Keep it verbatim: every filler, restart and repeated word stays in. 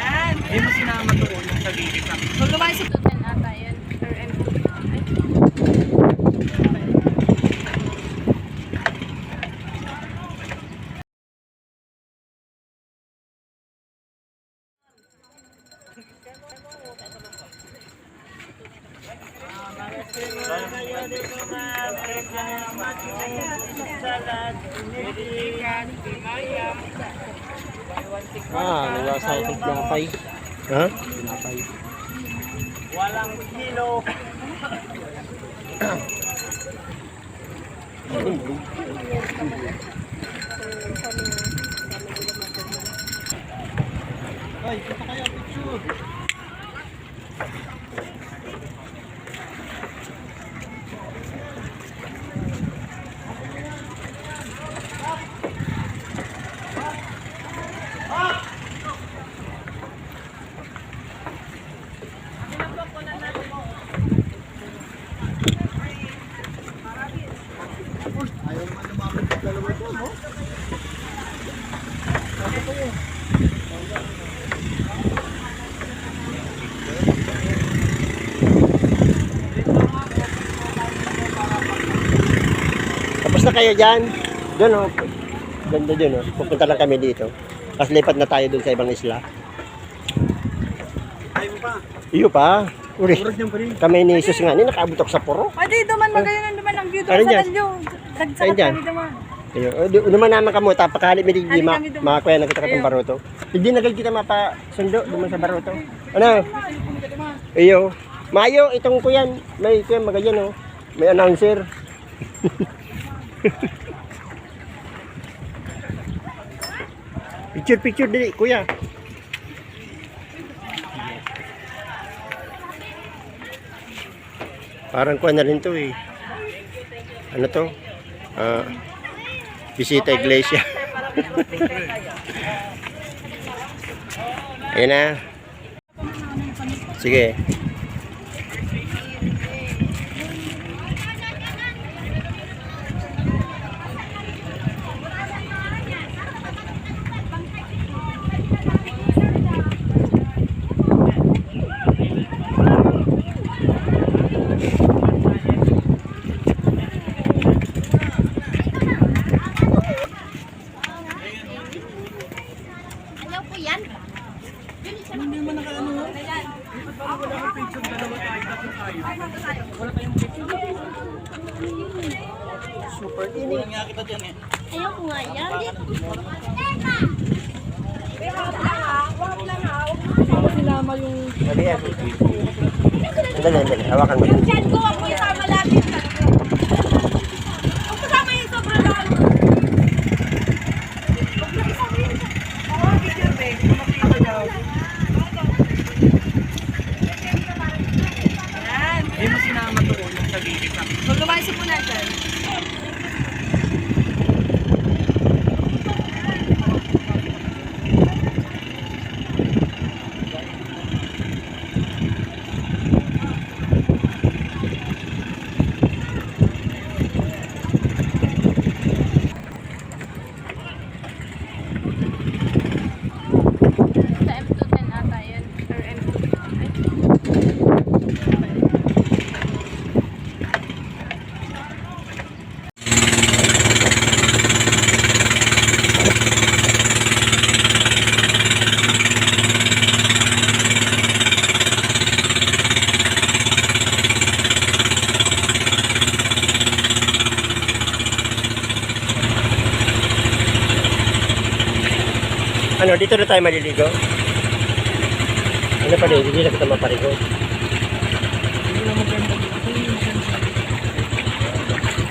Yan. Hindi mo sinama to, yung sa gilid. So, lumayas ito. Ten ata yan. Or M two. Ah, wala sa ating tinapay. Ha? Tinapay. Walang kilo. Ay, ito kayo, picture. Tapos na kayo dyan? Doon, oh. Ganda dyan, oh. Pupunta lang kami dito. Tapos lipat na tayo doon sa ibang isla. Iyo pa. Uri. Kami ni Jesus nga ni nakaabot ako sa puro. Pwede duman, magayon ang duman ang view doon sa Dalyo. Dagsa kami duman. Iyo, o, du-, duman naman kamo, tapakali mi digdi, ma-, makakuha na kita katong baroto. Hindi na gad kita mapasundo duman sa baroto. Ano? Iyo. Mayo, itong kuyan, may kuyan, magayon, oh. May announcer. Picture, picture, dili, kuya. Parang kuwan na rin to eh. Ano to? Ah, bisita iglesia. Ayan na. Sige. Ayaw ko yan. Hindi man naka-ano, oh. Wala kang picture, dalawa tayo, tatlo tayo. Wala kayong picture. Super init. Kulang nga kita dyan, eh. Ayaw ko nga yan. Ako sinama yung... Dali, ah. Dali, dali. Hawakan mo. Yung tiyan ko, wag mo isama lagi. Huwag kasama yung sobra lalo. Huwag na isama yun. Oo, picture, babe. Makita daw. Yan. Hindi mo sinama to, yung sa gilid. So, lumayas po na dyan. Sa M two ten ata yan. Or M two ten. Ano, dito na tayo maliligo? Ano pa din, hindi na kita maparigo. Hindi naman